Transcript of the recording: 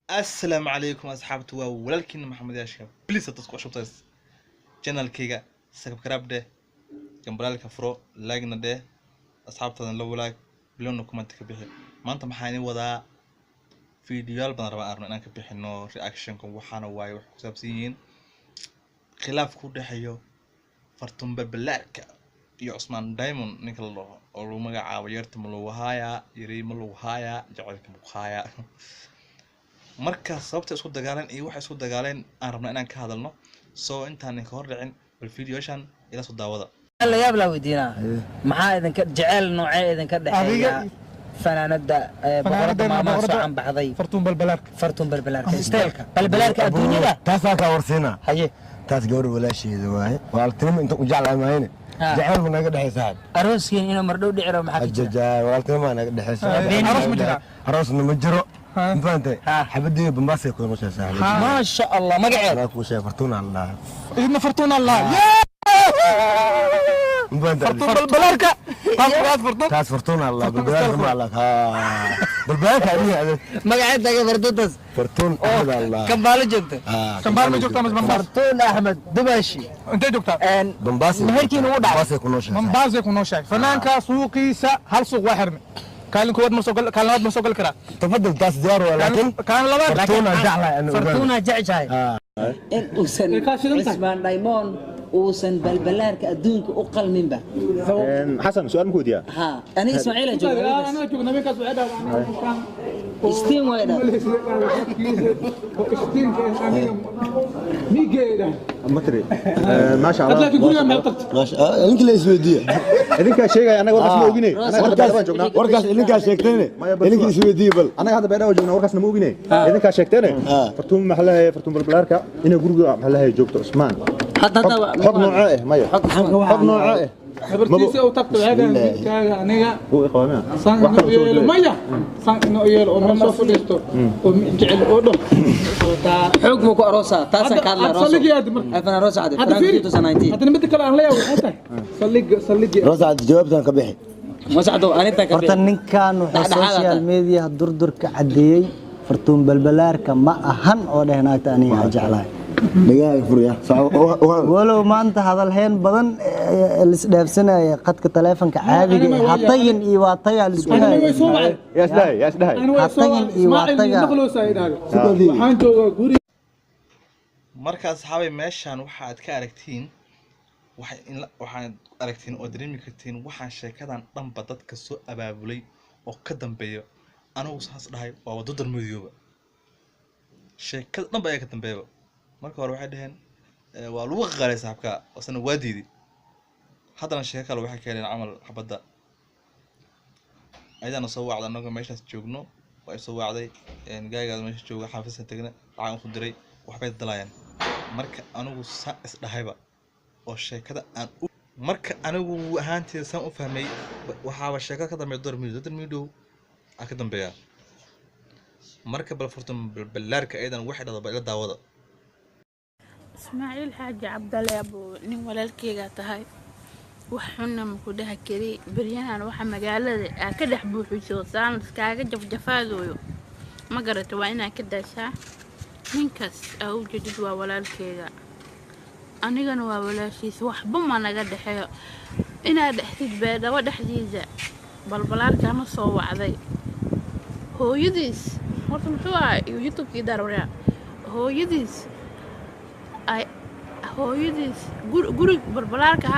Assalaamu calaykum asxaabta, waa walaalkiina Maxamed Yaashka. Please, haddaad ku cusubtahay channelkayga, subscribe dheh, gambalaalka furo, like-na dheh, asxaabtaadan la walaag, bilowna comment ka bixi. Maanta maxaa idin wadaa? Fiidiyoyaal badan rabaa arno inaan ka bixino reactionka. Waxaana waaye waxay ku saabsan yihiin khilaafka u dhexeeyo Fartuun Balbalaarka iyo Cusmaan Diamond, ninka la dhaho oo lagu magacaabo Yeerta ma lagu haayaa, yarey ma lagu haayaa, jacaylka ma ku haayaa. Marka sababta isku dagaaleen iyo waxay isku dagaaleen aan rabnaa inaan ka hadalno. Soo intaan ka hor dhicin, bal fiidiyoyashan ila soo daawada. La yaab laa weydiinaa, maxaa idinka jecel, noocee idinka dhexeeya fanaanada boqorada maamaha soo canbaxday? Fartuun Balbalaarka. Fartuun Balbalaarka, isteelka Balbalaarka adduunyada. Taasaa kaa warsiinaa. Haye. Taas gabadha walaasheeda waaye, walaaltinimo inta u jeclahay maahane, jacaylku naga dhexey saaxib. Arooskiin inuu mardhow dhiciro maxaa ka jira? Ajaja, walaaltinimaa naga dhexeysa. Aroos ma jiraa? Aroosna ma jiro, ma fahantay? Xabadii Bambaasay ku nooshaa saaxib. Maasha Allah, magaceed? Anaa kuu sheegay, Fartuun aan dhahaa. Idna Fartuun Allah. Ma fahantay? Fartuun Balbalaarka, taas magacaad Fartuun. Taas Fartuun aan dhahaa, Balbalaarka ma allah, Balbalaarka adiga adeeg. Magaceed taga Fartuuntaas? Fartuun Axmed aan dhahaa. Kambaalo joogta? Kambaal ma joogtaa mas Bambaas? Fartuun Axmed Dubashi. Intee joogtaa? Bambaasay. Meherkiina wuu dhacay. Bambaasay ku nooshaa. Mambaasay ku nooshahay. Fanaanka suuqiisa hal suuq waa xirmay. Kaalin koowaad ma soo gal, kaalin labaad ma soo gali karaa. Tafadal, taas diyaar waa, laakiin kaalin labaad. Fartuun aan jeclahay ana ogaada. Fartuunaa jeceshahay in uusan Cismaan Diamond uusan Balbalaarka adduunka u qalminba. Xasan, su'aal ma ku weydiiyaa? Ha, ani Ismaaciila jooga. Istiin way dha. Ma tiri maasha Allah. Maasha idinka la isweydiiya. Idinkaa sheegaya, annaga warkaas ma ogine. Annaga hadda Beerdhaw baan joognaa. Warkaas idinkaa sheegtayne, idinka isweydiiya bal. Annaga hadda Beerdhaw joognaa, warkaasna ma ogine, idinkaa sheegteene. Fartuun maxaa leeyahay, Fartuun Balbalaarka inay guriga maxaa leeyahay joogto Cusmaan. Hadda hadda. Xog noocee eh? Maya, xog noocee eh? Habartiisa u tagta, waxay dhahaan wiilkaaga aniga wuu i qabaa miya? Saan Wax inuu kale soo yeelo dilay. Maya, saan inuu yeelo oo meel soo fadhiisto oo jecel oo dhan wataa. Xoog ma ku aroosaa? Taasaan ka hadlaa. Hadda saldhigii aad marka. Afan aroos cade. Hadda fiiri. 2019. Haddana midda kale aan leeyahay waxay tahay saldhigii. Roos cad, jawaabtan ka bixi. Masacdo arinta ka Horta ninkan wuxuu Dhexdhexaad social hata. media durdurka caddeeyey Fartuun Balbalaarka ma ahan oo dheh naagta aniga aan jeclahay. Dhagaaga furya. Walow maanta hadalhayn badan lisdhaafsanaya qadka taleefanka caadiga Anima eh, waa hatayin iyo waa tayaa lisku Anima way hayay. soo wacay. Yaa isdhahay, yaa isdhahay? Ani way soo Hatayin wacay iyo waa Ismaaciil taga. maqloosa ay dhahday waxaan joogaa guri. Marka asxaabay, meeshaan waxa aad ka aragtiin, waxaad aragtiin oo dareemi kartiin waxaan sheekadan dhanba dadka soo abaabulay oo ka dambeeya. Anigu saas dhahay, waa wado darmadiyooba, sheekada dhanba ayaa ka dambeeyaba. Marka hore waxay dhaheen waa lagu qaqaalay saaxibka, isna waa diiday. Haddana sheeko kale waxay keeneen camal xabadda ayadaana soo wacday. Annagoo meeshaas joogno waa i soo wacday, gaagaada meesha jooga, xaafiskan tagna, lacag ku diray, waxbay dalaayeen. Marka anigu saan isdhahayba oo sheekada aan u marka anigu ahaanteeda saan u fahmay, waxaaba sheekada ka dambeeya door midow, dadar midow aa ka dambeeya. Marka bal furtan balbalaarka ayadan waxay dhahda ba ila daawada. Ismaaciil Xaaji Cabdale, abuu nin walaalkeyga tahay, wax xunna maku dhaha kari. Beryahan waxa magaalada aa ka dhex buuxiso saan iskaaga jafjafaadooyo, ma garata? Waa inaa ka daashaa ninkaas aa u jeedid. Waa walaalkeyga, anigana waa walaashiisa, waxba ma naga dhexeeyo. Inaad dhexdid Beedhabo dhexdiisa Balbalaarkana soo wacday hooyadiis. Horta muxuu ahaa youtubekii daarwaryaa hooyadiis ay hooyadiis guri Balbalaarka ahaa.